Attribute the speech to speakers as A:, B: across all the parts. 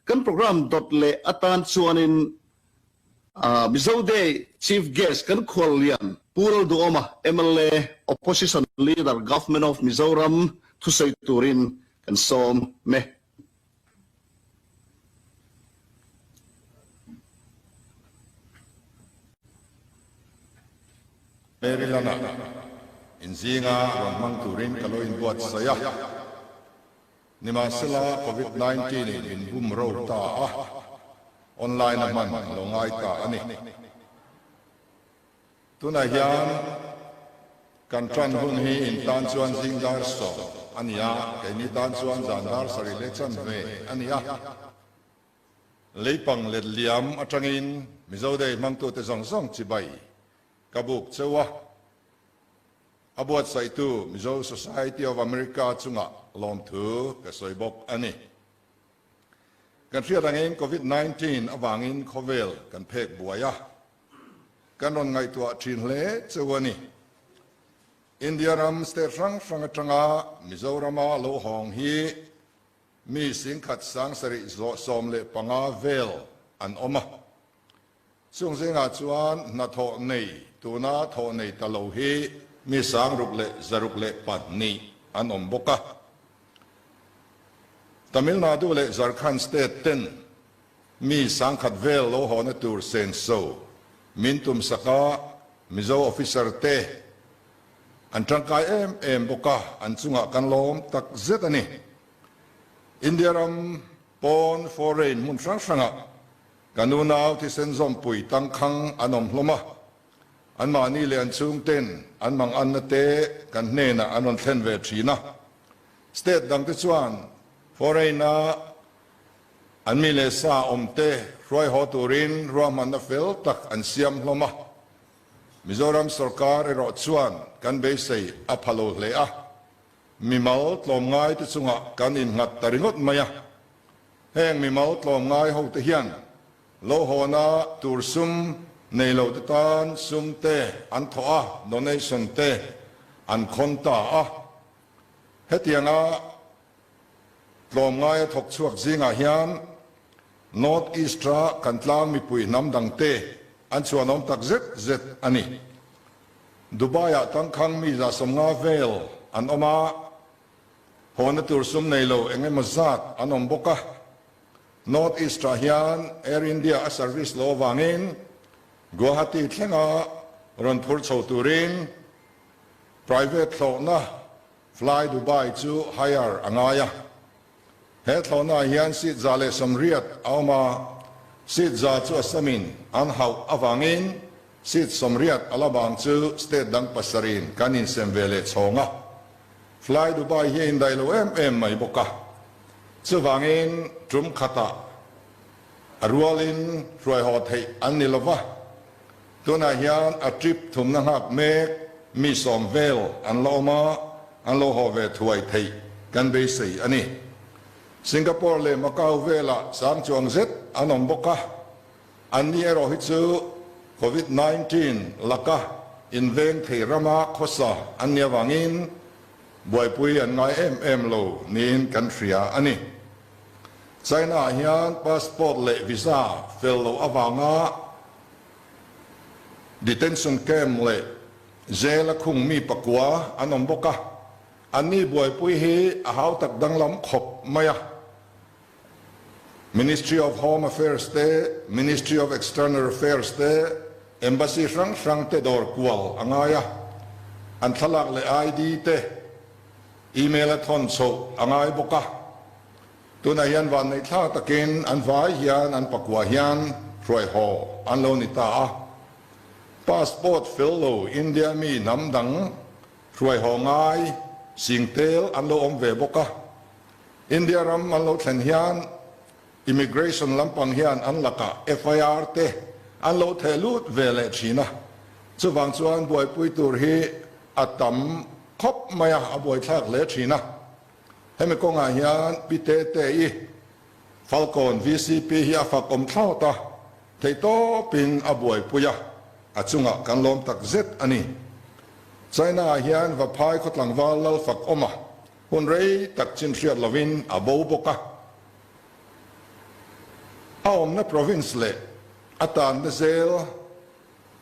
A: Kan program dawt leh atan chuanin Mizo Day Chief Guest kan khuallian Pu Lalduhawma, mla, Opposition Leader, Government of Mizoram thusawi turin kan sawm me.
B: Maryland-a inzinga rawn hmang turin ka lo inbuatsaih a. Nimahsela, Covid 19 in min bum ro ta a, online a hman a lo ngai ta a ni. Tunah hian kan tan hun hi in tan chuan zing dar sawm a ni a, keini tan chuan zan dar sarih leh chanve a ni a. Leipang let liam atangin Mizo Day hmangtute zawng zawng chibai ka buk cheu a. A buatsaihtu Mizo Society of America chungah lawmthu ka sawi bawk a ni. Kan hriat angin Covid 19 avangin khawvel kan phek buai a, kan rawn ngaihtuah thin hle cheu a ni. India ram state hrang hrang atanga Mizorama lo hawng hi mi singkhat sangsarih 15 vel an awm a. Chung zingah chuan hnathawh nei, tuna thawh nei ta lo hi mi 602 an awm bawk a. Tamil Nadu leh Jharkhand state ten mi 10,000 vel lo hawna tur senso min tumsak a, Mizo officer te an tangkai em em bawk a, an chungah kan lawm tak zet a ni. India ram pawn foreign hmun hrang hrangah Ka nunau thisen zawmpui tangkhang an awm hlawm a, anmahni leh an chhungten an manganna te kan hnenah an rawn thlen ve thin a. State dangte chuan foreign-a an mi leh sa awmte hruai haw turin ruahmanna fel tak an siam hlawm a. Mizoram sorkar erawh chuan kan beisei a pha lo hle a, mimal tlawmngaite chungah kan innghat ta ringawt mai a. Heng mimal tlawmngai hote hian lo hawna tur sum nei lote tan sum te an thawh a, donation te an khawn ta a. Hetianga tlawmngaia thawk chhuak zingah hian North East-a kan tlang mipui hnam dangte an chhuanawm tak zet zet a ni. Dubai-ah tangkhang mi 150 vel an awm a. Hawna tur sum nei lo eng emaw zat an awm bawk a. North East-ah hian Air India a service lo avangin Guwahati thlenga rawn phur chho turin private thlawhna Fly Dubai chu hire a ngai a. He thlawhnaah hian seat 180 a awm a, seat za chu Assam-in an hauh avangin seat 80 a la bang chu state dang pasarih-in kan insem ve leh chhawng a. Fly Dubai hi a indaih lo em em mai bawk a, chuvangin tum khatah a rualin hruaihaw theih an ni lova, tunah hian a trip thumna nghak mek mi sawm vel an la awm a, an lo haw ve thuai theih kan beisei a ni. Singapore leh Macau velah sang chuang zet an awm bawk a. Anni erawh hi chu Covid 19 laka inveng thei rama khawsa an nih avangin buaipui an ngai em em lo niin kan hria a ni. China-ah hian passport leh visa fel loh avanga detention camp leh jail-a khung mi pakua an awm bawk a, anni buaipui hi a hautak danglam khawp mai a. Ministry of Home Affairs te, Ministry of External Affairs te, Embassy hrang hrang te dawr kual a ngai a, an thlalak leh ID te email a thawn chhoh a ngai bawk a. Tunah hian vanneihthlak takin an vai hian an pakua hian hruaihaw an lo ni ta a. Passport fel lo India mi hnam dang hruaihaw ngai singtel an lo awm ve bawk a. India ram an lo thlen hian Immigration lampang hian an lakah FIR te an lo theh lut ve leh thin a, chuvang chuan buaipui tur hi a tam khawp mai a, a buaithlak hle thin a. Hemi kawngah hian Pi Tete-i Falkawn VCP hi a fak awm thlawt a, theihtawpin a buaipui a, a chungah kan lawm tak zet a ni. China-ah hian Vaphai khawtlangval lal fak awm a, Hun rei tak chin hriat lovin a bo bawk a. A awmna province leh a tanna zel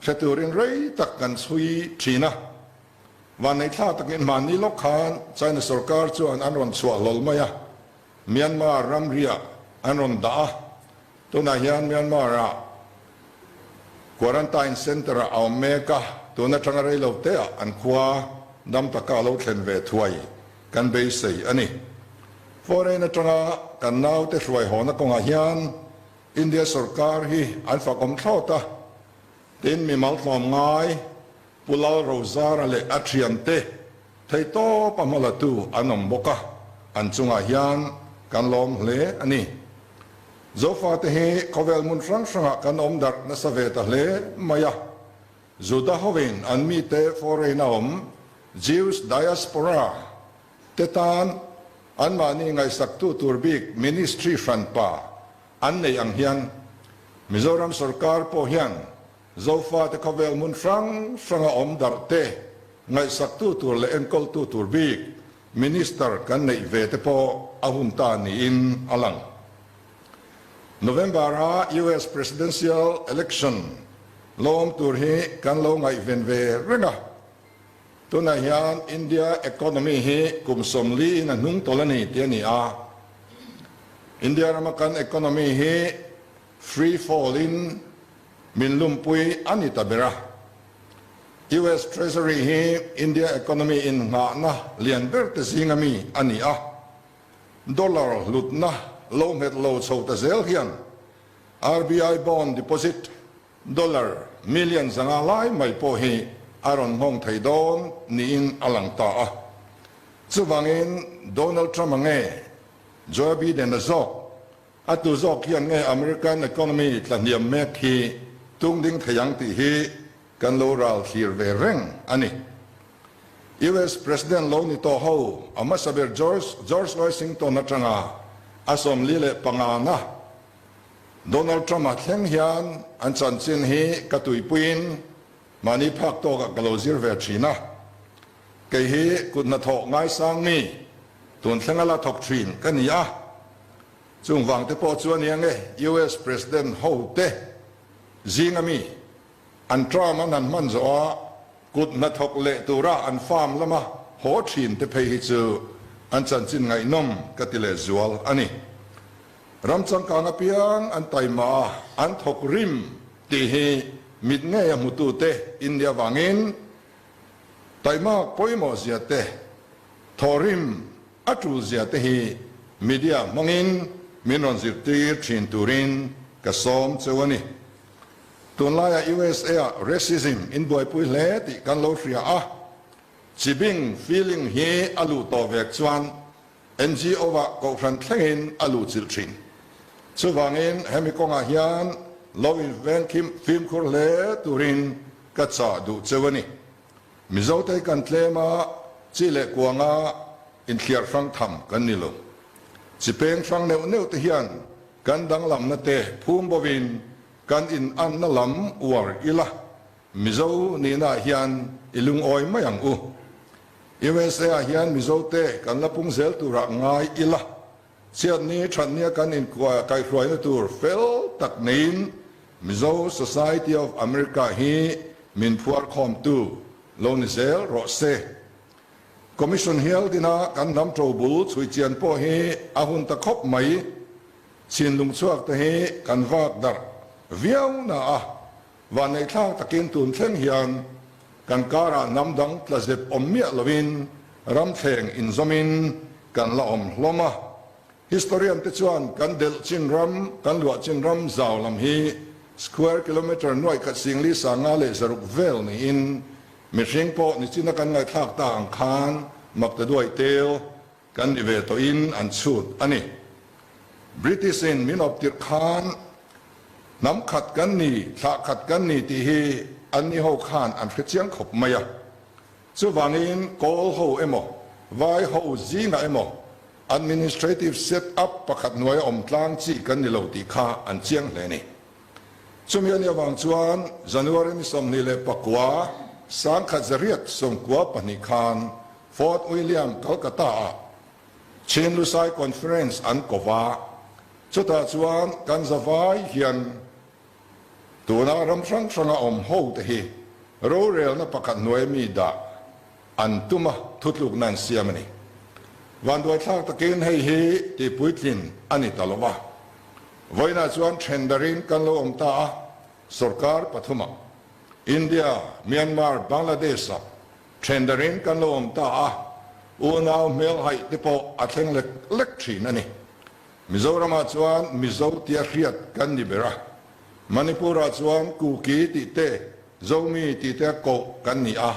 B: hre turin rei tak kan chhui thin a. Vanneihthla takin hmanni lawk khan China sorkar chuan an rawn chhuah hlawl mai a, Myanmar ramriah an rawn dah a. Tunah hian Myanmar-ah Quarantine Centre-ah a awm mek a, tun atanga rei lo teah an khua dam taka a lo thlen ve thuai kan beisei a ni. Foreign atanga kan naute hruai hawna kawngah hian India sorkar hi an fakawm thlawt a, tin mimal tlawm ngai Pu Lal Rozara leh a thiante theihtawp a hmalatu an awm bawk a, an chungah hian kan lawm hle a ni. Zofate hi khawvel hmun hrang hrangah kan awm darh nasa ve ta hle mai a, Juda hovin an mite foreign a awm Jews diaspora te tan anmahni ngaihsaktu tur bik ministry hranpa an nei ang hian Mizoram sorkar pawh hian Zofate khawvel hmun hrang hranga awm darh te ngaihsaktu tur leh enkawltu tur bik Minister kan neih ve te pawh a hun ta niin a lang. November-a US Presidential Election lawm tur hi kan lo ngaihven ve reng a. Tunah hian India economy hi kum 40 in a hnung tawlh a ni tih a ni a. India rama kan economy hi free fall in min lumpui a ni ta ber a. US Treasury hi India economy innghahna lian ber te zinga mi a ni a. Dollar hlutna lo nghet lo chho ta zel hian RBI bond deposit dollar million 500 lai mai pawh hi a rawn nghawng thei dawn niin a lang ta a. Chuvangin Donald Trump-a nge Joe Biden-a zawk A tu zawk hian nge American economy tlahniam mek hi tung ding thei ang tih hi kan lo ral thlir ve reng a ni. US President lo ni tawh ho a hmasa ber George George Washington atanga a 45 na Donald Trump-a thleng hian an chanchin hi ka tuipuiin mahni phak tawkah ka lo zir ve thin a. Kei hi kut hnathawh ngaisang mi tun thlenga la thawk thin ka ni a. Chung vang te pawh chu a nia nge US President ho te zinga mi an term an han hman zawh a kut hnathawk leh tura an farm lama haw thin te phei hi chu an chanchin ngaihnawm ka ti leh zual a ni. Ram changkang apiang an taima a, an thawk rim tih hi mit ngei a hmutu te in nih avangin taimak pawimawh zia te, thawhrim A tul zia te hi media hmangin min rawn zirtir thin turin ka sawm cheu a ni. Tunlaiah USA ah racism in buaipui hle tih kan lo hria a, chibing feeling hi a luh tawh vek chuan NGO ah kohhran thlengin a luh chilh thin. Chuvangin hemi kawngah hian lo inveng fimkhur hle turin ka chah duh cheu a ni. Mizote kan tlem a, chi leh kuanga inthliar hrang tham kan ni lo. Chi peng hrang neuh neuh te hian kan danglamna te phum bovin kan inanna lam uar ila, Mizo nihnaah hian i lungawi mai ang u. USA ah hian Mizote kan la pung zel turah ngai ila, Chhiatni thatnia kan inkaihhruaina tur fel tak neiin Mizo Society of America hi min phuar khawmtu lo ni zel rawh se. Commission hial dina kan hnam ṭo bul chhui chian pawh hi a hun ta khawp mai. Chhinlung chhuak te hi kan vak darh viau na a, vanneihthlak takin tun thleng hian kan karah hnam dang tla zep awm miah loin ramthleng inzawmin kan la awm hlawm a. Historian te chuan kan delh chin ram, kan luah chin ram zau lam hi square kilometre 15,600 vel niin mihring pawh nichina kan ngaihthlak ta ang khan maktaduai tel kan ni ve tawhin an chhut a ni. British in min awp tirh khan hnam khat kan ni, thlah khat kan ni tih hi an ni ho khan an hre chiang khawp mai a. Chuvangin Kawl ho emaw, Vai ho zingah emaw administrative set up pakhat hnuaia awm tlang chi kan ni lo tih kha an chiang hle a ni. Chumi a nih avang chuan January ni 29, 1992 khan Fort William, Calcutta-ah Chin Lusai Conference an ko va. Chutah chuan kan zavai hian tuna ram hrang hranga awm ho te hi rorelna pakhat hnuai mi dah an tum a, thutlukna an siam a ni. Vanduaithlak takin hei hi tihpuitlin a ni ta lo va. Vawiinah chuan then darin kan lo awm ta a, sorkar pathumah, India, Myanmar, Bangladesh-ah then darin kan lo awm ta a, unau hmelhaih te pawh a thleng lek lek thin a ni. Mizoramah chuan Mizo tia hriat kan ni ber a, Manipur-ah chuan Kuki tih te, Zomi tih te koh kan ni a,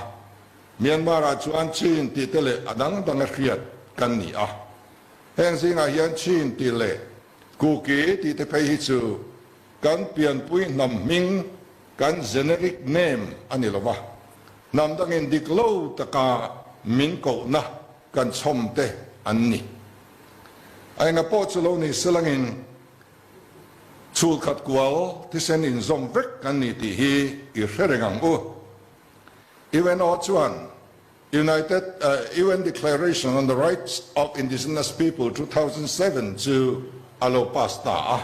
B: Myanmar-ah chuan Chin tih te leh a dang danga hriat kan ni a. Heng zingah hian Chin tih leh Kuki tih te phei hi chu kan pianpui hnam hming, kan generic name a ni lo va, hnam dangin dik lo taka min kohna kan chhawm te an ni. A enga pawh chu lo ni selangin chhul khat kual thisen inzawm vek kan ni tih hi i hre reng ang u. UNO chuan United UN Declaration on the Rights of Indigenous People 2007 chu a lo pass ta a.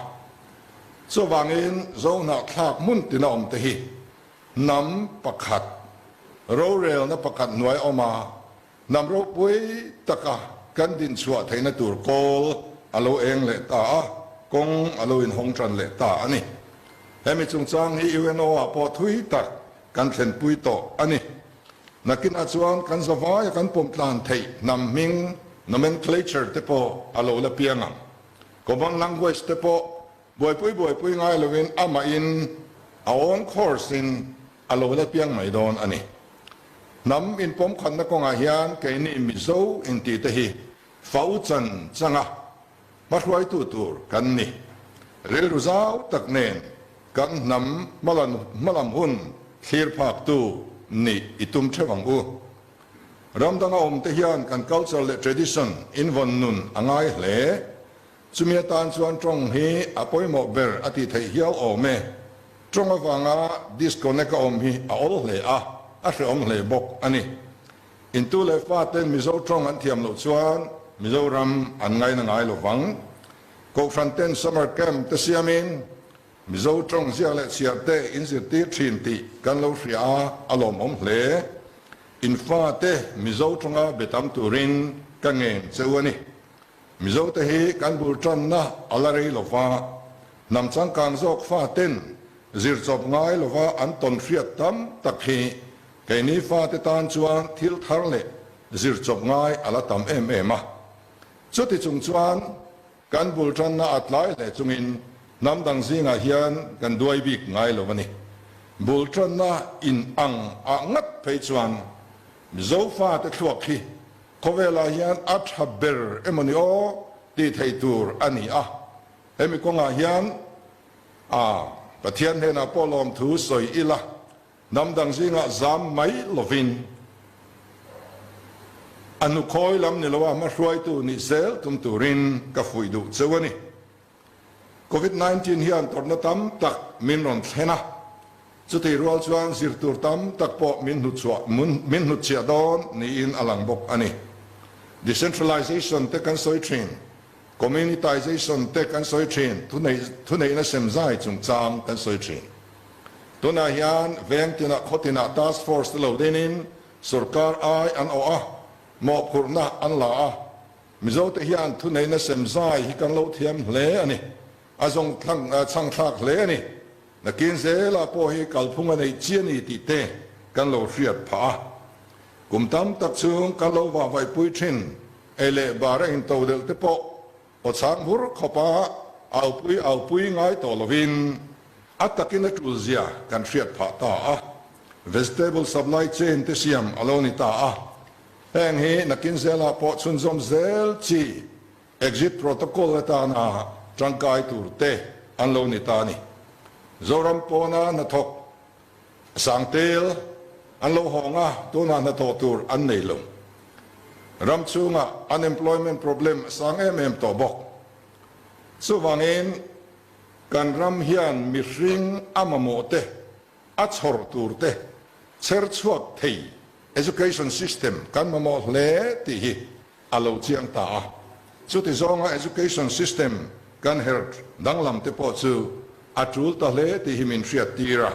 B: Chuvangin Zohnahthlak hmun tina awm te hi hnam pakhat, rorelna pakhat hnuai awma hnam ropui taka kan dinchhuah theihna tur kawl a lo eng leh ta a, kawng a lo inhawng tan leh ta a ni. Hemi chungchang hi UNO ah pawh thui tak kan thlenpui tawh a ni. Nakinah chuan kan zavaia kan pawm tlan theih hnam hming, nomenclature, te pawh a lo la piang ang. Common language te pawh buaipui buaipui ngai lovin amahin a own course in a lo la piang mai dawn a ni. Hnam inpawmkhatna kawngah hian keini Mizo intih te hi fau chan changa hmahruaitu tur kan ni. Rilru zau tak nen kan hnam hmalam hun thlir phaktu nih i tum theuh ang u. Ram danga awm te hian kan culture leh tradition invawn nun a ngai hle. Chumi atan chuan tawng hi a pawimawh ber a tih theih hial awm e. Tawng avanga disconnect a awm hi a awl hle a, a hrehawm hle bawk a ni. Intu leh faten Mizo tawng an thiam loh chuan Mizoram an ngaina ngai lo vang. Kohhran ten summer camp te siamin Mizo tawng ziak leh chhiar te in zirtir thin tih kan lo hria a, a lawmawm hle. In fate Mizo tawnga be tam turin ka ngen che u a ni. Mizo te hi kan bul tanna a la rei lo va, hnam changkang zawk faten zir chawp ngai lova an tawn hriat tam tak hi Keini fate tan chuan thil thar leh zir chawp ngai a la tam em em a. Chuti chung chuan kan bul tanna a tlai hle chungin hnam dang zingah hian kan duai bik ngai lo a ni. Bul tanna in ang ah ngat phei chuan Mizo fate thluak hi khawvelah hian a tha ber emawni aw tih theih tur a ni a. Hemi kawngah hian a Pathian hnenah pawh lawmthu sawi ila. Hnam dang zingah zam mai lovin a hnukhawi lam ni loa hmahruaitu nih zel tum turin ka fuih duh cheu a ni. Covid 19 hian tawrhna tam tak min rawn thlen a, chutih rual chuan zir tur tam tak pawh min hnuchhuah min hnutchhiah dawn niin a lang bawk a ni. Decentralization te kan sawi thin, communitization te kan sawi thin, thuneihna semzai chungchang kan sawi thin. Tunah hian veng tinah khaw tinah task force te lo dinin sorkar ai an awh a, mawhphurhna an la a. Mizote hian thuneihna sem zai hi kan lo thiam hle a ni. A zawng chhang thlak hle a ni. Nakin zelah pawh hi kalphung a neih chi a ni tih te kan lo hriat phah a. Kum tam tak chhung kan lo vahvaihpui thin ei leh bar a intodelh te pawh Aw chhang hur khawpa aupui aupui ngai tawh lovin a takin a tul zia kan hriat phah ta a, vegetable supply chain te siam a lo ni ta a, heng hi nakin zelah pawh chhunzawm zel chi exit protocol atana tangkai tur te an lo ni ta a ni. Zoram pawna hnathawk Sangtel an lo hawng a, tunah hnathawh tur an nei lo. Ram chhungah unemployment problem a sang em em tawh bawk. Chuvangin kan ram hian mihring a mamawh te, a chhawr tur te chher chhuak thei education system kan mamawh hle tih hi a lo chiang ta a. Chuti zawnga education system. kan her danglam te pawh chu a tul ta hle tih hi min hriattir a.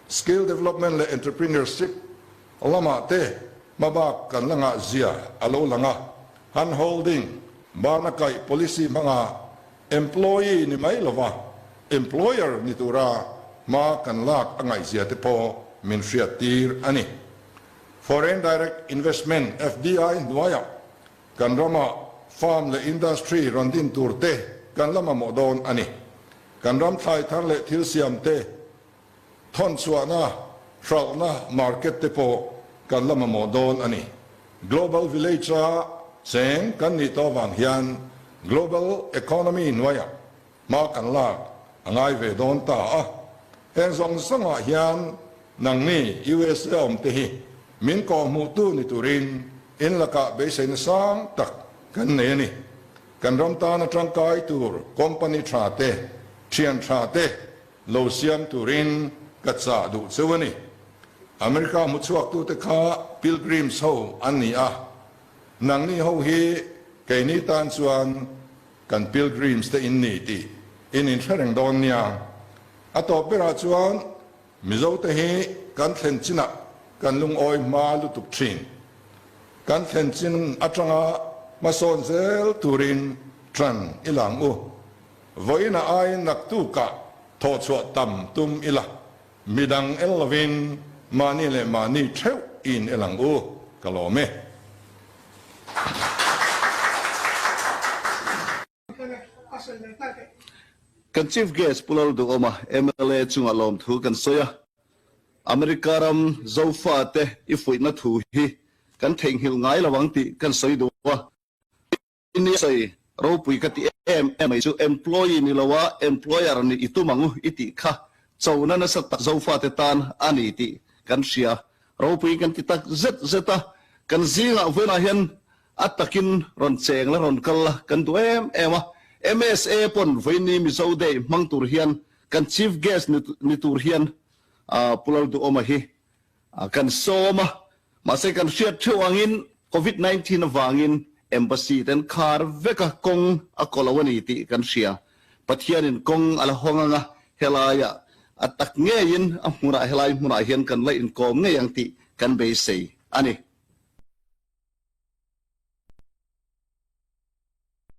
B: Skill development leh entrepreneurship lamah te hmabak kan la ngah zia a lo lang a. Hand holding, bana kaih policy hmanga employee ni mai lova employer ni tura hma kan lak a ngaihzia te pawh min hriattir a ni. Foreign Direct Investment, FDI, hnuaiah kan rama farm leh industry rawn din tur te kan la mamawh dawn a ni. Kan ram thlai thar leh thil siam te thawn chhuahna, hralhna market te pawh kan la mamawh dawn a ni. Global Village-a cheng kan nih tawh avang hian global economy hnuaiah Hma kan lak a ngai ve dawn ta a, heng zawng zawngah hian nangni USA awm te hi min kawhhmuhtu ni turin in lakah beiseina sang tak kan nei a ni. Kan ram tana tangkai tur company tha te, thian tha te lo siam turin ka chah duh cheu a ni. America hmuchhuaktute kha Pilgrims ho an ni a, nangni ho hi keini tan chuan Kan pilgrims te in ni tih in inhre reng dawn nia. A tawp berah chuan Mizo te hi kan thlen chinah kan lungawi hma lutuk thin. Kan thlen chin atanga hmasawn zel turin tan i lang u. Vawiinah aiin naktukah thawhchhuah tam tum ila. Midang el lovin mahni leh mahni theuh in el ang u, ka lawm e.
A: Kan Chief Guest Pu Lalduhawma mla chungah lawmthu kan sawi a, America ram Zofate i fuihna thu hi kan theihnghilh ngai lo ang tih kan sawi duh a. Nia sawi ropui ka ti em em mai chu employee ni lo a employer nih i tum ang u i tih kha chona nasa tak Zofate tan a ni tih kan hria. Ropui kan ti tak zet zet a, kan zingah vawiinah hian a takin rawn cheng la rawn kal la kan duh em em a. MSA pawn vawiini Mizo Day hmang tur hian kan Chief Guest ni tur hian Pu Lalduhawma hi Kan sawm a, mahse kan hriat theuh angin Covid 19 avangin Embassy ten khar vek a kawng a kaw lo a ni tih kan hria. Pathianin kawng a la hawng ang a, helaiah a tak ngeiin a hmunah helai hmunah hian kan la inkawm ngei ang tih kan beisei a ni.